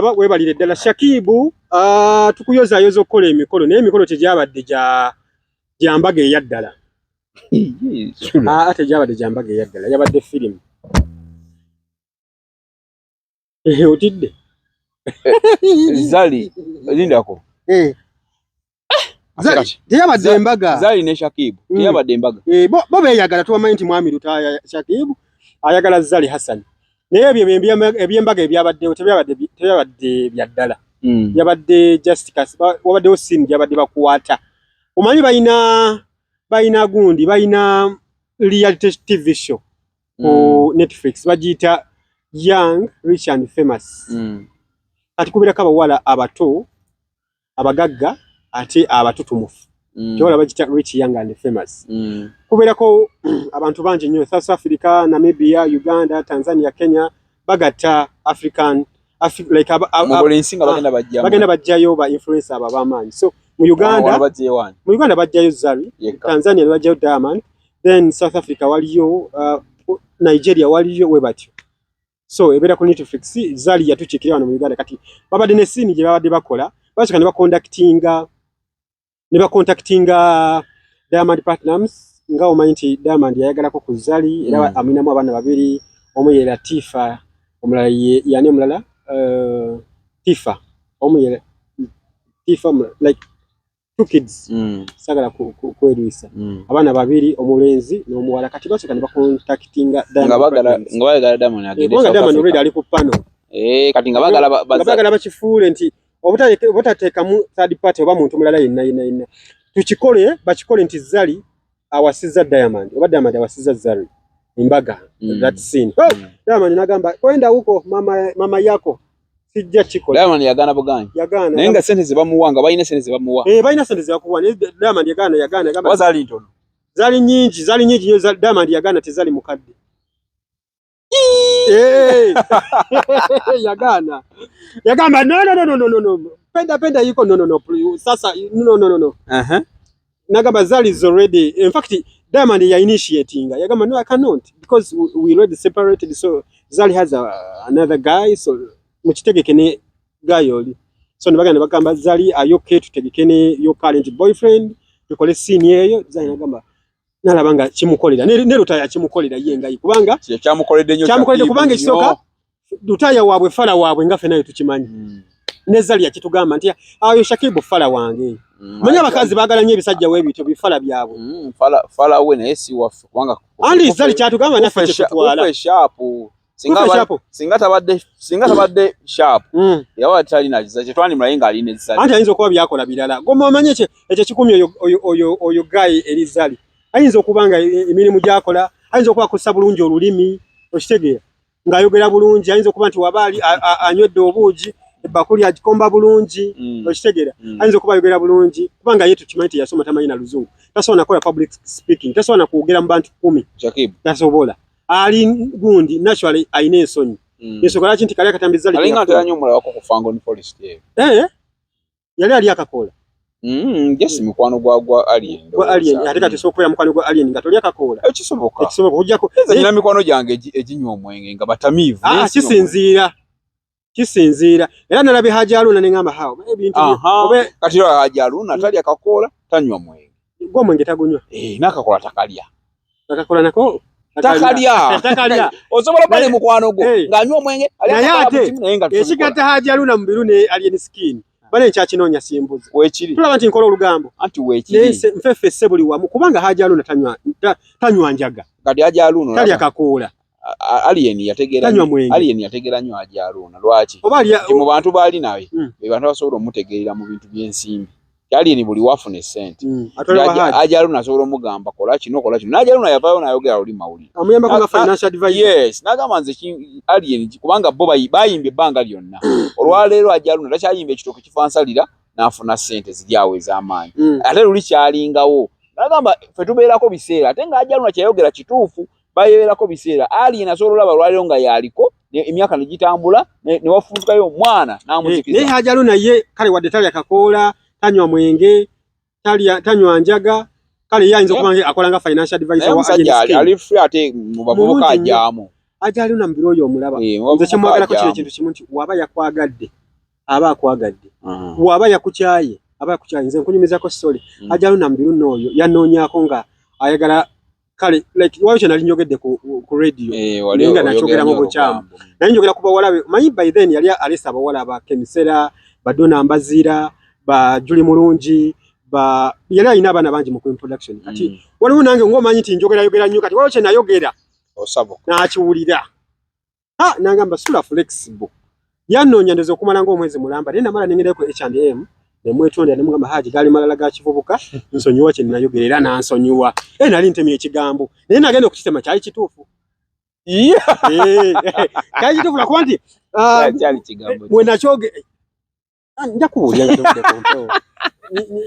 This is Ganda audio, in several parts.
atulaba webalire ddala. Shakibu, tukuyozayoza okukola emikolo, naye emikolo tegyabadde gya mbaga eya ddala. Tegyabadde gya mbaga eya ddala, yabadde firimu. Otidde? Zali lindako. Teyabadde embaga. Zali ne Shakibu teyabadde embaga. Bo beeyagala, tubamanyi nti mwami Lutaaya Shakibu ayagala Zali Hassan, naye ebyo ebyembaga ebyabaddewo tebyabadde bya ddala. Yabadde just wabaddewo scene gyabadde bakwata. Omanyi balina gundi, balina reality TV show ku Netflix, bagiyita Young, Rich and Famous. Kati kubeerako abawala abato abagagga ate abatutumufu. Kyewala bagiyita Rich, Young and Famous. Kubeerako abantu bangi nnyo, South Africa, Namibia, Uganda, Tanzania, Kenya, bagatta African like buli nsi nga bagenda bajjamu. Bagenda bajjayo ba influencer abo ab'amaanyi. So mu Uganda, mu Uganda bajjayo Zari, Tanzania ne bajjayo Diamond, then South Africa waliyo, Nigeria waliyo, we batyo. So ebeera ku Netflix. Zari yatukiikirira wano mu Uganda. Kati babadde ne scene gye babadde bakola, basooka ne bacontactinga Diamond Platnumz, nga omanyi nti Diamond yayagalako ku Zari era amwinamu abaana babiri, omu ye Latifa, omulala ye yani omulala, Tifa, omu ye Tifa, like two kids. Sagala kwerwisa. Abaana babiri, omulenzi n'omuwala. Kati basooka ne bacontactinga nga bagala Diamond agende. Kubanga Diamond already ali ku pano. Kati nga bagala nga bagala bakifuule nti obutateekamu third party oba muntu mulala yenna yenna yenna, tukikole, bakikole nti Zari awasizza Diamond oba Diamond awasizza Zari, embaga. That scene, oh, Diamond nagamba, "Kwenda huko mama, mama yako, sijja kikola." Diamond yagaana buganyi. Yagaana. Naye nga sente zebamuwa, nga balina sente zebamuwa. Balina sente zebakuwa, naye Diamond yagaana, yagaana, yagamba. Oba zaali ntono? Zaali nyingi, zaali nyingi nnyo. Diamond yagaana, tezali mukadde. Yagaana, yagamba, "No, no, no, no, no, no, penda penda yiko, no, no, no, sasa no, no, no, no." Nagamba Zari is already, in fact Diamond ya initiating, yagamba, "No, I cannot because we already separated, so Zari has another guy, so mukitegeke ne guy oli." So ne bagenda bagamba Zari, "Are you okay tutegeke ne your current boyfriend, tukole scene eyo?" Zari nagamba, nalaba nga kimukolera ne Lutaya kimukolera ye nga kubanga kyamukoledde nnyo. Kyamukoledde kubanga ekisooka Lutaya waabwe fala waabwe, nga ffenna tukimanyi. Ne Zari yakitugamba nti ayo Shakibu fala wange. Manyi abakazi baagala nnyo ebisajja weebityo bifala byabwe. Fala we, naye si waffe kubanga andi Zari kyatugamba naffe kyetutwala. Sharp. Singa tabadde sharp, yaba talina kiza kyetwandimulaye ng'alina ezzali. Anti ayinza okuba byakola birala goma, omanyi ekyo kikumi oyo guy eri Zari ayinza okuba nga emirimu gy'akola, ayinza okuba akussa bulungi olulimi, okitegeera, ng'ayogera bulungi, ayinza okuba nti waba ali anywedde obuugi, ebbakuli agikomba bulungi. Okitegeera? Ayinza okuba ayogera bulungi kubanga ye tukimanyi nti yasoma, tamanyi na luzungu, tasobola nakola public speaking, tasobola na kwogera mu bantu 10. Shakib. Tasobola, ali gundi naturally ayina ensonyi. Ensonga lwaki nti kali akatambi Zari alinga ntera nnyo omulabako ku Fangon Forest eyo. Yali ali akakoola. Yes, mikwano gwa Alien. Gwa Alien, ate kati osobola okubeera mukwano gwa Alien nga toli akakoola? Ekisoboka. Ekisoboka okujjako Nze nyina mikwano gyange eginywa omwenge nga batamiivu. Ah, kisinziira era nalabye Haji Aluna ne ngamba hawo ebintu obe kati era Haji Aluna talya kakoola, tanywa mwenge. Gwe omwenge tagunywa? Eh, n'akakola takalya. Akakola nako? Takalya. Takalya. Osobola okuba ne mukwano gwo ng'anywa omwenge, alya Naye akakola ate buli kimu, naye nga tosobola. Ekigatta Haji Aluna Mubiru ne Alien Skin bane nkyakinoonya, simbuzi. Weekiri. Tulaba nti nkola olugambo. Anti naye weekiri. Nfeffesse buli wamu kubanga Haji Aluna tanywa njaga. Kati Haji Aluna talya kakoola. Alien yategeera Tanywa nnyo. Mwenge. Alien yategeera nnyo Haji Aluna. Lwaki? Oba alya Nti mu bantu baali naye be bantu abasobola omutegeerera mu bintu by'ensimbi. Alien buli wafuna essente, Atwala wa Haji. Haji Aluna asobola omugamba, "Kola kino, kola kino." N'Haji Aluna yavaayo n'ayogera luli mawulire. Amuyambako nga financial advisor. Yes, n'agamba nze Alien kubanga bo bayimbye ebbanga lyonna, olwaleero Haji Aluna takyayimba ekitooke kifansalira n'afuna ssente ziri awo ez'amaanyi. Ate luli kyalingawo, n'agamba ffe tubeerako biseera, ate nga Haji Aluna kyeyayogera kituufu, bayeberako biseera. Alien asobola olaba olwaleero nga yaliko, emyaka ne gitambula ne wafuukayo omwana n'amuzikiza. Naye Haji Aluna ye kale wadde talya kakoola, tanywa mwenge, talya, tanywa njaga, kale ye ayinza okuba nga akola nga financial advisor Naye wa omusajja Alien Skin. Ali free, ate mu bavubuka Mulungi nnyo. ajaamu. Haji Aluna Mubiru oyo omulaba? Eh, mu Nze bavubuka kyemwagalako kino ajaamu. ekintu kimu nti waba yakwagadde. Aba akwagadde. Bw'aba yakukyaye, aba yakukyaye. Nze nkunyumizako story. Haji Haruna Mubiru n'oyo yannoonyaako nga ayagala, kale like waliwo kye nali njogedde ku radio. Wali Naye nga oyogera nakyogeramu nnyo bukyamu. olugambo. Naye njogera ku bawala be, manyi by then yali aleese abawala ba Kemisera, ba Donna Mbazira, ba Juli Mulungi, ba yali alina abaana bangi mu Queen Production. Kati waliwo nange ng'omanyi nti njogerayogera nnyo, kati waliwo kye nayogera Osabo. N'akiwulira. Ha, n'angamba Sula Flexible. Yannoonya ndowooza okumala ng'omwezi mulamba, naye namala ne ngendayo ku H&M ne mwetondera ne mugamba, Haji, gaali malala ga kivubuka, nsonyiwa kye nayogera, era n'ansonyiwa. Era nali ntemye ekigambo, naye nagenda okukitema kyali kituufu. Kyali kituufu lwakuba nti Kyali kigambo. Bwe nakyoge nja kubuulira nga tovudde ku mpewo.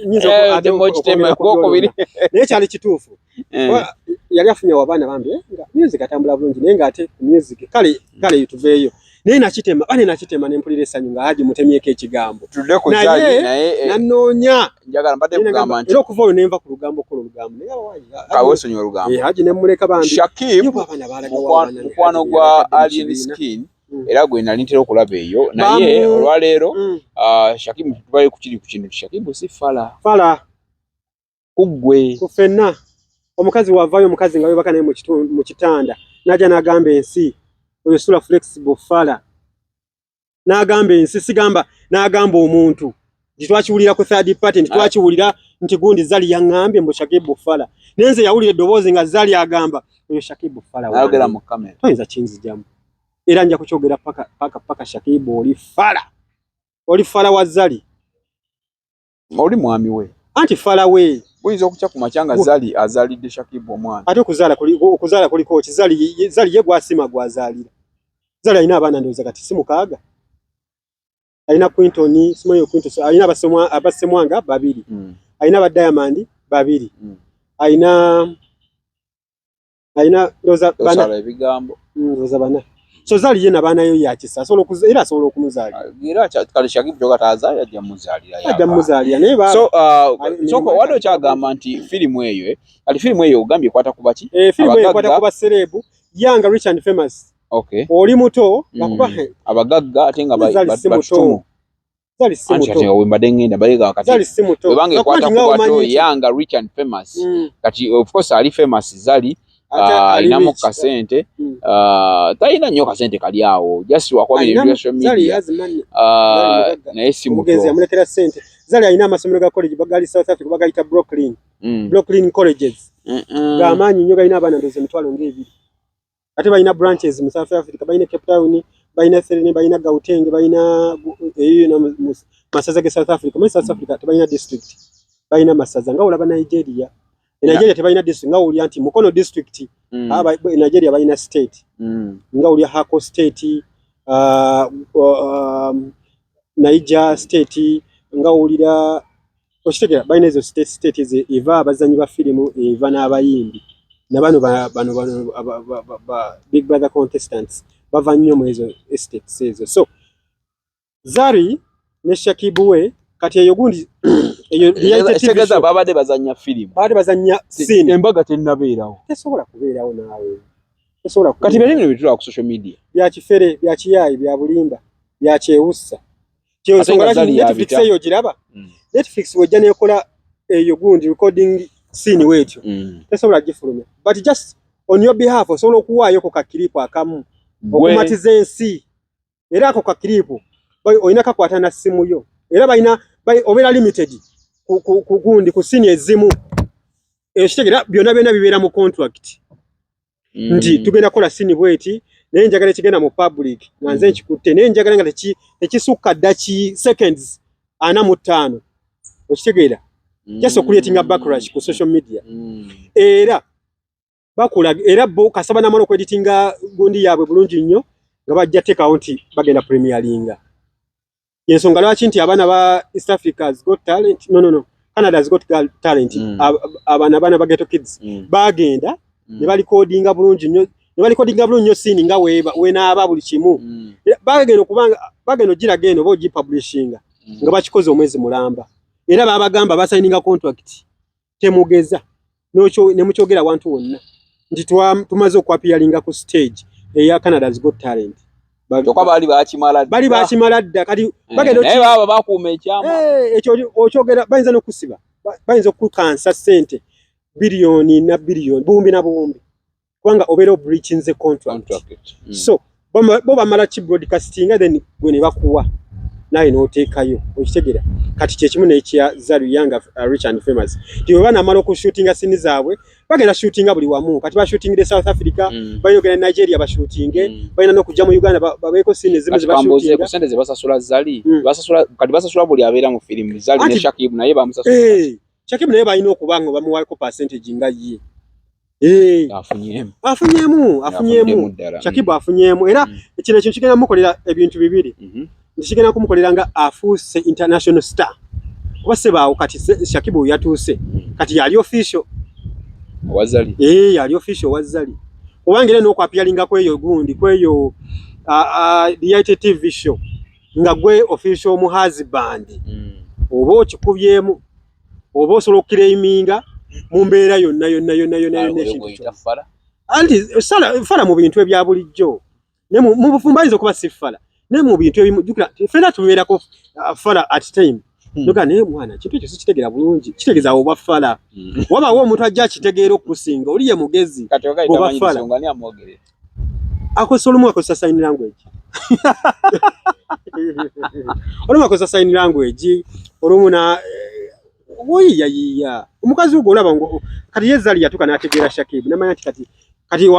Nnyinza ate Okitema okwongera ku ogwokubiri. by'olina. Naye kyali kituufu. Kuba yali afunye abaana bambi nga music atambula bulungi, naye ng'ate ku music kale kale tuveeyo. Naye nakitema, bane nakitema ne mpulira essanyu nga Haji mutemyeko ekigambo. Tudde ku Naye Zari, naye nannoonya. Njagala mbadde Naye kugamba nagamba, nti era okuva olwo ne nva ku lugambo okukola olugambo. Naye abawanyi, Kaweesonyiwa olugambo. Haji ne mmuleka bambi. Shakib, Ye bw'abaana baalaga wa abaana ne mukwano Haji gwa yalekadde mu Alien kibiina. Skin, era gwe nali ntera okulaba eyo, naye olwaleero Shakib tubale ku kiri ku kintu, Shakib si fala. Fala. Ku ggwe. Ku ffenna. Omukazi wavaayo, omukazi nga weebaka naye mu kitanda, n'ajja n'agamba ensi, oyo Sula Flexible fala. N'agamba ensi, sigamba n'agamba omuntu. Nti twakiwulira ku third party, nti twakiwulira nti gundi Zari yaŋŋambye mbu Shakib fala. Naye nze yawulira eddoboozi nga Zari agamba oyo Shakib fala wange. N'ayogera mu kamera. Toyinza kinzijamu. Era nja kukyogera paka, paka, paka. Shakib oli fala. Oli fala wa Zari. Oli mwami we. Anti fala we. Buyinza okukya ku makya nga Zari azaalidde Shakib omwana. Ate okuzaala kuliko ki? Zari ye gw'asiima gw'azaalira. Zari alina abaana ndowooza kati si 6. Alina Quinton, simanyi Quinton, so alina abasemwanga babiri. Alina aba Diamond babiri. Alina ndowooza bana. Osala ebigambo. Ndowooza bana. So Zari ye n'abaana yo ya kisa, era asobola okumuzaalira. Era kale Shakib kyoka tazaali, ajja muzaalira Ajja muzaalira, naye So, Ali- so wadde okyagamba nti firimu eyo, kati firimu eyo ogambye ekwata ku baki? Firimu eyo ekwata Abagagga. ku ba celeb, young, rich and famous. Oli muto, lwakuba Abagagga ate nga Zari si muto. batutumu. Zari si Anti muto. kati we mbadde ngenda, mbadde kati Zari si muto. Webanga Lwakuba ekwata nti nga ku bato, omanyi nti young, rich and famous. Kati of course ali famous Zari, Ate ali alinamu rich. kasente. Talina nnyo kasente kali awo. Just wakuba Alinamu bino social Zari media. has money. Zari mugagga. Naye si muto. Omugenzi yamulekera ssente. Zari alina amasomero ga college gali South Africa bagayita Brooklyn. Brooklyn Colleges. G'amaanyi nnyo, galina abaana ndowooza emitwalo ng'ebiri. Ate balina branches mu South Africa, balina Cape Town, balina Serene, balina Gauteng, balina eyo yonna mu masaza ge South Africa. Muri South Africa tebalina district, balina masaza nga olaba Nigeria. E Nigeria tebalina district nga owulira nti Mukono district. E Nigeria balina state. Nga owulira Hako state, Niger state, nga owulira okitegera balina ezo state ezo eva abazannyi ba firimu, eva n'abayimbi. Na bano bano bano ba Big Brother contestants bava nnyo mu ezo estates ezo. So Zari ne Shakib we kati eyo gundi eyo reality TV Ekitegeeza show. babadde bazannya firimu. Babadde bazannya scene. Embaga tennabeerawo. Tesobola kubeerawo naawe. Tesobola Kati kubeerawo. byali bino bitulaba ku social media. Bya kifere, bya kiyaayi, bya bulimba, bya kyewussa. Kyo Ate nsonga nga lwaki Zari Netflix yabita. eyo ogiraba? Netflix wejja n'ekola eyo gundi recording scene weetyo. Tesobola gifulumya. But just on your behalf osobola okuwaayo ku ka clip akamu okumatiza ensi. Era ako ka clip olina kakwata na ssimu yo. Era balina obeera limited ku gundi ku scene ezimu. Ekitegeera byonna byonna bibeera mu contract. Nti tugenda kukola scene bweti, naye njagala ekigenda mu public nga nze nkikutte, naye njagala nga tekisukka ddaki seconds 45. Okitegeera? Just creating a backlash ku social media. Era bakola, era bo kasaba namala okweditinga gundi yaabwe bulungi nnyo nga bajja teekawo nti bagenda premieringa. Ensonga lwaki nti abaana ba East Africa's Got Talent, no, no, no, Canada's Got Talent, abaana ba Ghetto Kids bagenda ne balikodinga bulungi nnyo, ne balikodinga bulungi nnyo scene nga wenaaba buli kimu. Era bagenda okubanga bagenda ogiraga eno oba ogipublishinga nga bakikoze omwezi mulamba. Era babagamba basayininga contract, temugeza ne mukyogera wantu wonna nti tumaze okwapiyalinga ku stage eya Canada's Got Talent. Kyokka baali bakimala dda. Bali bakimala dda kati eh, bagenda naye baba bakuuma ekyama. Eh, ekyo okyogera bayinza n'okusiba bayinza okukansa ssente biliyoni na biliyoni buwumbi na buwumbi kubanga obeera obreachinze contract. So bo bamala ki broadcasting then gwe ne bakuwa naye n'oteekayo okitegera kati kyekimu n'ekya Zari Young Rich and Famous nti bwe banaamala okushootinga sini zaabwe bagenda shootinga buli wamu kati bashutingire South Africa balina ogenda Nigeria bashutinge balina n'okujja mu Uganda babeeko sini ezimu zebashutinga sente ze basasula Zari basasula kati basasula buli abeera mu firimu Zari ne Shakib naye bamusasula eh Shakib naye balina okuba nga bamuwaako percentage nga ye eh. Afunyemu afunyemu afunyemu Shakib afunyemu era kino ekintu kigenda mukolera ebintu bibiri nti kigenda kumukolera nga afuuse international star kuba sebaawo kati Shakib yatuuse kati yali official owa Zari eh yali official owa Zari kubanga era n'okwapiyalinga kweyo gundi kweyo reality TV show nga gwe official mu husband oba okikubyemu oba osobola okukireiminga mu mbeera yonna yonna yonna yonna yonna ekintu kyonna anti fala mu bintu ebya bulijjo ne mu bufumbo ayinza okuba si fala naye mu bintu ebimu jjukira ffenna tubeerako fala at time noga naye mwana ekintu ekyo sikitegera bulungi kitegeeza awo obwa fala wabaawo omuntu ajja akitegeera okukusinga oli ye mugezi oba fala akozesa olumu akozesa sign language olumu akozesa sign language olumu na oyiyayiya omukazi ogwo olaba kati ye Zari yatuuka n'ategeera Shakib namanya nti kati kati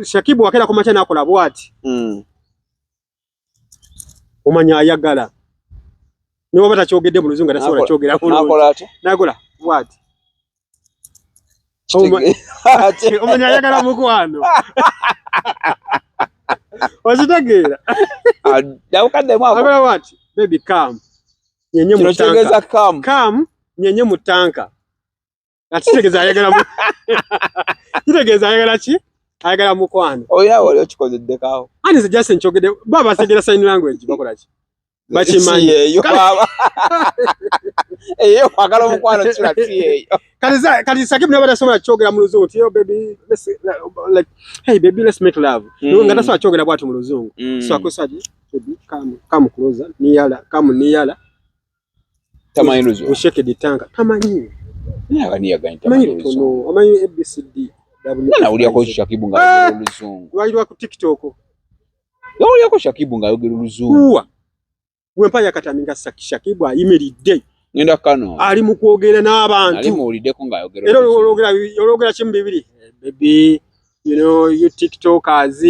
Shakib wakeera ku makya n'akola bw'ati omanya ayagala ne waba takyogedde mu luzungu tasobola kyogera bulungi nakola bw'ati omanya ayagala mukwano okitegeera akola bw'ati baby come nyenye mu tanka come nyenye mu tanka kati kitegeeza ayagala kitegeeza ayagala ki ayagala mukwano olina wali okikozeddekaawo ani nze just nkyogedde ba bategera sign language bakola ki bakimanyi eyo eyo kwagala omukwano kisula si eyo kati kati Shakib naye tasobola kyogera mu luzungu nti yo baby let's like hey baby let's make love nga tasobola kyogera bw'ati mu luzungu so akosa ki baby come come closer niyala come niyala tamanyi luzungu usheke the tanka tamanyi tamanyi lutono amanyi ABCD nawulyako Shakibu nga ayogera oluzungu lwali lwa ku TikTok nawulyako Shakibu nga ayogera oluzungu wempa yakatami nga Shakibu ayimiridde ngenda kano ali mu kwogera n'abantu ali muwuliddeko ng'ayogera era olwogera kimu bibiri baby you know you TikTokers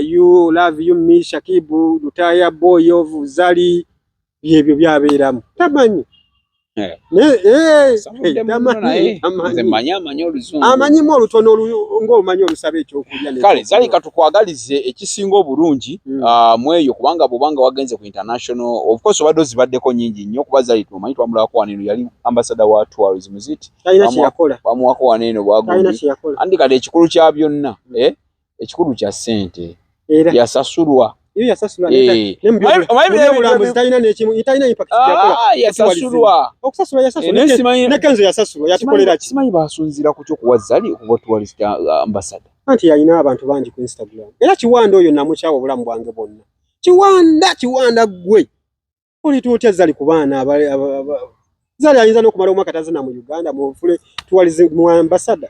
you love you me Shakibu Lutaya boy of Zari byebyo byabeeramu tamanyi amanyimu olutono ng'omanyi olusaba ekyokulya kale Zari katukwagalize ekisinga obulungi mweyo kubanga bwobanga wagenze ku international of course obadde ozibaddeko nyingi nnyo kuba Zari tumanyi twamulabako wano eno yali ambassador wa tourism zit bamuwako wano eno bwagundi andi kati ekikulu kya byonna ekikulu kya ssente yasasulwa yasasulwa simanyi basunzira ku kyokuwa Zari okuba tourist ambassador anti yalina abantu bangi ku Instagram era Kiwanda oyo namukyawa obulamu bwange bwonna Kiwanda Kiwanda ggwe olita otya Zari ku baana Zari ayinza n'okumala omwaka tazina mu Uganda mufule tourism ambassador.